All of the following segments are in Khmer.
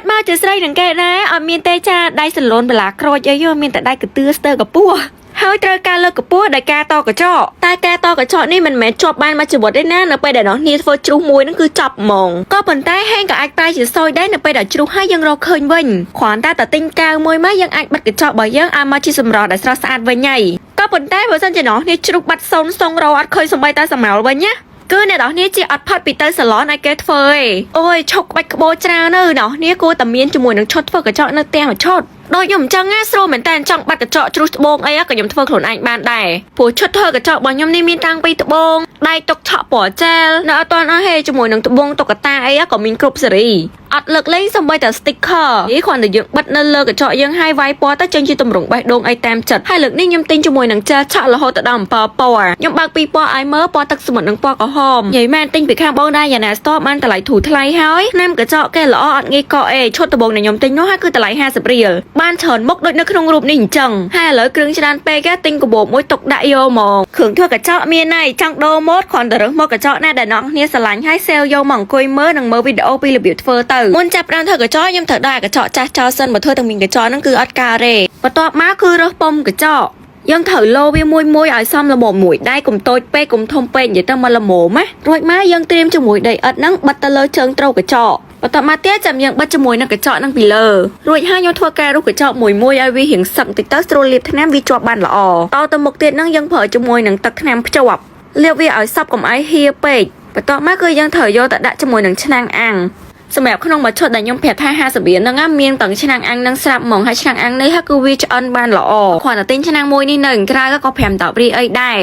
មកជាស្រីនឹងគេណាអត់មានទេចាដៃសលូនបន្លាក្រូចអីយោមានតែដៃកទឿស្ទើកពោះហើយត្រូវការលើកកម្ពស់ដោយការតកញ្ចក់តែការតកញ្ចក់នេះមិនមែនជាប់បានមួយជីវិតទេណានៅពេលដែលអ្នកគ្នាធ្វើជ្រុះមួយហ្នឹងគឺចប់ហ្មងក៏ប៉ុន្តែហេងក៏អាចប្រែជាសយដែរនៅពេលដែលជ្រុះហើយយើងរកឃើញវិញគ្រាន់តែតែទិញកៅមួយមកយើងអាចបិទកញ្ចក់របស់យើងឲ្យមកជាសម្រស់ដែលស្រស់ស្អាតវិញហើយក៏ប៉ុន្តែបើសិនជាអ្នកគ្នាជ្រុះបាត់សូនសុងរអត់ឃើញសំបីតែសមោលវិញណាគឺអ្នកនរគ្នាជាអត់ផុតពីទៅសាឡនឲ្យគេធ្វើឯងអូយឈុកក្បាច់ក្បូរច្រើននៅអ្នកនរគ្នាគួរតែមានជាមួយនឹងឈុតធ្វើកញ្ចក់នៅផ្ទះមួយឈុតដូចខ្ញុំអញ្ចឹងណាស្រួលមែនតើចង់បាត់កញ្ចក់ជ្រុះត្បូងអីក៏ខ្ញុំធ្វើខ្លួនឯងបានដែរព្រោះឈុតធ្វើកញ្ចក់របស់ខ្ញុំនេះមានតាំងពីត្បូងដៃទុកឆក់ពណ៌ចែលនៅអត់ទាន់អស់ហេជាមួយនឹងត្បូងតុក្កតាអីក៏មានគ្រប់សេរីអត់លើកលែងសំបីតែ sticker នេះគ្រាន់តែយើងបិទនៅលើកញ្ចក់យើងហើយវាយពណ៌ទៅចេញជាទម្រង់បេះដូងអីតាមចិត្តហើយលើកនេះខ្ញុំទិញជាមួយនឹងចែលឆក់រហូតទៅដល់7ពណ៌ខ្ញុំបើកពីរពណ៌ឲ្យមើលពណ៌ទឹកសមុទ្រនិងពណ៌ក្រហមនិយាយមែនទិញពីខាងបងដែរយ៉ាងណា store បានតម្លៃធូរថ្លៃហើយឆ្នាំកញ្ចក់គេល្អអត់ងាយកកអេឈុតដំបងដែលខ្ញុំទិញនោះហើយគឺតម្លៃ50រៀលបានច្រើនមុខដូចនៅក្នុងរូបនេះអញ្ចឹងហើយឥឡូវគ្រឿងច្រើនពេកទិញកាបូបមួយទុកដាក់យកហ្មងគ្រឿងធ្វើកញ្ចក់មានហើយចង់ដូរម៉ូតគ្រាន់តែរើសមកកញ្ចក់ណាដែលអ្នកគ្នាស្រឡាញ់ហើយ save យកមកអង្គុយមើលនិងមើលវីដេអូពីរបៀបធ្វើទៅមុនចាប់ផ្ដើមធ្វើកញ្ចក់ខ្ញុំត្រូវដាក់កញ្ចក់ចាស់ចោលសិនបើធ្វើទាំងមានកញ្ចក់ហ្នឹងគឺអត់ការទេបន្ទាប់មកគឺរើសពុំកញ្ចក់យើងត្រូវលោវាមួយមួយឲ្យសមល្មមមួយដៃកុំតូចពេកកុំធំពេកនិយាយទៅមកល្មមណារួចមកយើងត្រៀមជាមួយដីឥដ្ឋហ្នឹងបិទទៅលើជើងត្រូកញ្ចក់បន្ទាប់មកទៀតចាំយើងបិទជាមួយនឹងកញ្ចក់ហ្នឹងពីលើរួចហើយខ្ញុំធ្វើការរុះកញ្ចក់មួយមួយឲ្យវារៀងសឹកបន្តិចទៅស្រួលលាបថ្នាំវាជាប់បានល្អតទៅមុខទៀតហ្នឹងយើងប្រើជាមួយនឹងទឹកថ្នាំភ្ជាប់លាបវាឲ្យសព្វកុំឲ្យហៀពេកបន្ទាប់មកគឺយើងត្រូវយកទៅដាក់ជាមួយនឹងឆ្នាំងអាំងសម្រាប់ក្នុងមួយឈុតដែលខ្ញុំប្រាប់ថា50រៀលហ្នឹងមានទាំងឆ្នាំងអាំងនឹងស្រាប់ហ្មងហើយឆ្នាំងអាំងនេះគឺវាឆ្អិនបានល្អគ្រាន់តែទិញឆ្នាំងមួយនេះនៅក្រៅក៏5 10រៀលអីដែរ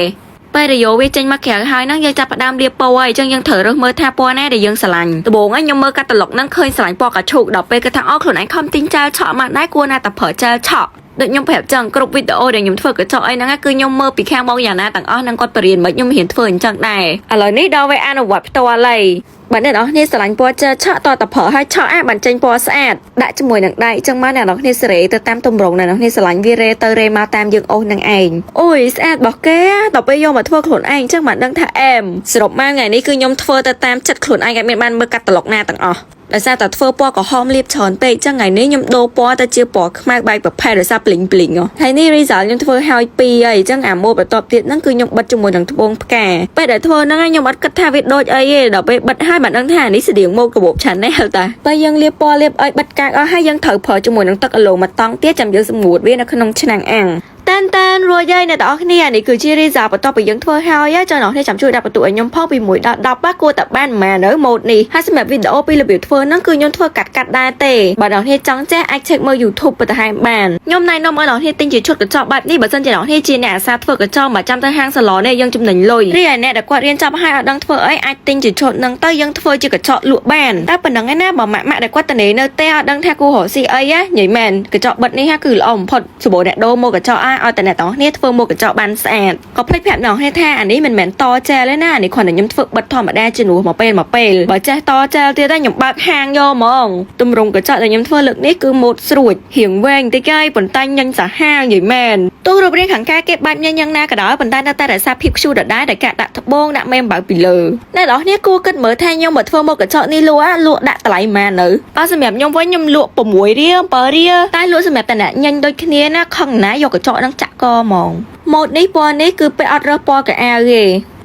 ពេលដែលយកវាចេញមកក្រៅហើយហ្នឹងយើងចាប់ផ្ដើមលាបពណ៌ហើយអញ្ចឹងយើងត្រូវរើសមើលថាពណ៌ណាដែលយើងស្រឡាញ់ដំបូងហ្នឹងខ្ញុំមើលកាតាឡុកហ្នឹងឃើញស្រឡាញ់ពណ៌កាឈូកដល់ពេលគាត់ថាអូខ្លួនឯងខំទិញចែលឆក់មកដែរគួរណាតែប្រើចែលឆក់ដូចខ្ញុំប្រាប់ចឹងគ្រប់វីដេអូដែលខ្ញុំធ្វើកញ្ចក់អីហ្នឹងគឺខ្ញុំមើលពីខាងបងយ៉ាងណាទាំងអស់ហ្នឹងគាត់បរៀនមិនខ្ញុំរៀនធ្វើអញ្ចឹងដែរឥឡូវនេះដល់វេអនុវត្តផ្ទាល់ហើយបើអ្នកនរគ្នាស្រឡាញ់ពណ៌ជើឆក់តតប្រើឲ្យឆក់អាបានចេញពណ៌ស្អាតដាក់ជាមួយនឹងដៃចឹងមកអ្នកនរគ្នាសេរីទៅតាមទម្រង់អ្នកនរគ្នាស្រឡាញ់វារេទៅរេមកតាមយើងអូសនឹងឯងអូយស្អាតរបស់គេដល់ពេលយកមកធ្វើខ្លួនឯងចឹងបានដឹងថាអែមសរុបមកថ្ងៃនេះគឺខ្ញុំធ្វើទៅតាមចិត្តខ្លួនឯងអត់មានបានមើលកាតាឡុកណាទាំងអស់ដោយសារតែធ្វើពណ៌ក្រហមលាបច្រើនពេកចឹងថ្ងៃនេះខ្ញុំដូរពណ៌ទៅជាពណ៌ខ្មៅបែកប្រផេះដោយសារប្លីងប្លីងហើយនេះ result ខ្ញុំធ្វើហើយពីរហើយចឹងអាម៉ូតបន្ទាប់ទៀតហ្នឹងគឺខ្ញុំបិទជាមួយនឹងត្បូងផ្កាពេលដែលធ្វើហ្នឹងខ្ញុំអត់គិតថាវាដូចអីទេដល់ពេលបិទហើយមិនដឹងថានេះស្តៀងម៉ូតកាបូប Chanel តាពេលយើងលាបពណ៌លាបអីបិទកាកអស់ហើយយើងត្រូវប្រើជាមួយនឹងទឹកអាឡូមួយតង់ទៀតចាំយើងសម្ងួតវានៅក្នុងឆ្នាំងអាំងតានតានរួចហើយអ្នកទាំងអស់គ្នានេះគឺជា result បន្ទាប់ពីយើងធ្វើហើយចង់អ្នកគ្នាចាំជួយដាក់បន្ទុកឲ្យខ្ញុំផងពី1ដល់10បាទគួរតែបានប៉ុន្មាននៅម៉ូតនេះហើយសម្រាប់វីដេអូពីរបៀបធ្វើហ្នឹងគឺខ្ញុំធ្វើកាត់កាត់ដែរទេបើអ្នកគ្នាចង់ចេះអាច check មើល YouTube បន្ថែមបានខ្ញុំណែនាំឲ្យអ្នកគ្នាទិញជាឈុតកញ្ចក់បែបនេះបើសិនជាអ្នកគ្នាជាអ្នកអាសាធ្វើកញ្ចក់មកចាំទៅហាងសាឡននេះយើងចំណេញលុយរីឯអ្នកដែលគាត់រៀនចប់ហើយអត់ដឹងធ្វើអីអាចទិញជាឈុតហ្នឹងទៅយើងធ្វើជាកញ្ចក់លក់បានតែប៉ុណ្្នឹងឯណាបើម៉ាក់ម៉ាក់ដែលគាត់តនេនៅទេអត់ដឹងថាគួររកស៊ីអីណានិយាយមែនកញ្ចក់បិទនេះគឺល្អបំផុតសម្បូរអ្នកដូរមកកញ្ចក់ឲ្យតែអ្នកទាំងគ្នាធ្វើមកកញ្ចក់បានស្អាតក៏ភ្លេចប្រាប់អ្នកគ្នាថាអានេះមិនមែនតចែលទេណាអានេះគ្រាន់តែខ្ញុំធ្វើបិទធម្មតាជំនួសមកពេលមកពេលបើចេះតចែលទៀតខ្ញុំបើកហាងយកហ្មងទម្រង់កញ្ចក់ដែលខ្ញុំធ្វើលើកនេះគឺម៉ូតស្រួចរៀងវែងតិចហើយប៉ុន្តែញញសាហាវនិយាយមែនទោះរូបរាងខាងការគេបែបញញយ៉ាងណាក៏ដោយប៉ុន្តែនៅតែរក្សាភាពខ្ជូរដដែលដែលការដាក់ត្បូងដាក់មេអំបៅពីលើអ្នកនរគ្នាគួរគិតមើលថាខ្ញុំមកធ្វើមកកញ្ចក់នេះលក់លក់ដាក់តម្លៃប៉ុន្មាននៅបើសម្រាប់ខ្ញុំវិញខ្ញុំលក់6រៀល7រៀលតែលក់សម្រាប់តែអ្នកញញដូចគ្នាណាខឹងណាយកកញ្ចក់នឹងចាក់កហ្មងម៉ូតនេះពណ៌នេះគឺពេលអត់រើសពណ៌កៅអៅទេ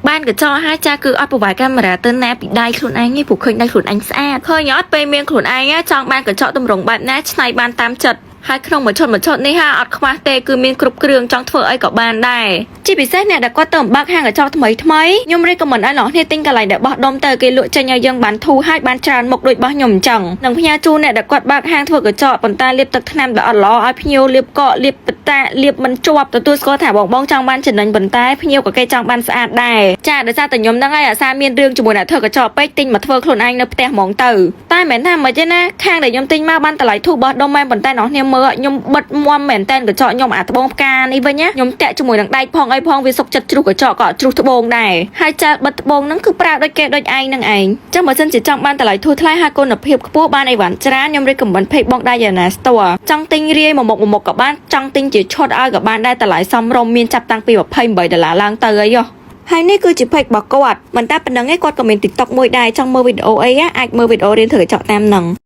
បានកញ្ចក់ហើយចាគឺអត់ប្រវាយកាមេរ៉ាទៅណាពីដៃខ្លួនឯងទេព្រោះឃើញដៃខ្លួនឯងស្អាតឃើញអត់ពេលមានខ្លួនឯងចង់បានកញ្ចក់ទម្រង់បែបណាឆ្នៃបានតាមចិត្តហើយក្នុងមួយឈុតមួយឈុតនេះហាអត់ខ្វះទេគឺមានគ្រប់គ្រឿងចង់ធ្វើអីក៏បានដែរជាពិសេសអ្នកដែលគាត់ទៅអំបើកហាងកញ្ចក់ថ្មីថ្មីខ្ញុំ recommend ឲ្យអ្នកគ្នាទិញកន្លែងដែលបោះដុំទៅគេលក់ចេញឲ្យយើងបានធូរហើយបានច្រើនមុខដូចរបស់ខ្ញុំអញ្ចឹងនិងផ្ញើជូនអ្នកដែលគាត់បើកហាងធ្វើកញ្ចក់ប៉ុន្តែលាបទឹកថ្នាំដែលអត់ល្អឲ្យភ្ញៀវលាបកកលាបបតាលាបមិនជាប់ទទួលស្គាល់ថាបងបងចង់បានចំណេញប៉ុន្តែភ្ញៀវក៏គេចង់បានស្អាតដែរចាដោយសារតែខ្ញុំហ្នឹងហើយអាសាមានរឿងជាមួយអ្នកធ្វើកញ្ចក់ពេកទិញមកធ្វើខ្លួនឯងនៅផ្ទះហ្មងទៅតែមិនថាមិនទេណាខាងដែលខ្ញុំទិញមកបានតម្លៃធូរបោះដុំមែនប៉ុន្តែអ្នកគ្នាមើលខ្ញុំបិទមមមែនតែនកញ្ចក់ខ្ញុំអាត្បូងផ្កានេះវិញណាខ្ញុំតាក់ជាមួយនឹងដែកផងអីផងវាសុកចិត្តជ្រុះកញ្ចក់ក៏ជ្រុះត្បូងដែរហើយចាល់បិទត្បូងហ្នឹងគឺប្រើដូចគេដូចឯងនឹងឯងចឹងបើសិនជាចង់បានតម្លៃធូរថ្លៃហើយគុណភាពខ្ពស់បានអីវ៉ាន់ច្រើនខ្ញុំ recommend page បង Diana Store ចង់ទិញរាយមួយមុខមួយមុខក៏បានចង់ទិញជាឈុតឲ្យក៏បានដែរតម្លៃសមរម្យមានចាប់តាំងពី28ដុល្លារឡើងទៅអីហ៎ហើយនេះគឺជា page របស់គាត់មិនតែប៉ុណ្្នឹងឯងគាត់ក៏មាន TikTok មួយដែរចង់មើលវីដេអូអីអាចមើលវីដេអូរៀនធ្វើកញ្ចក់តាមនឹង។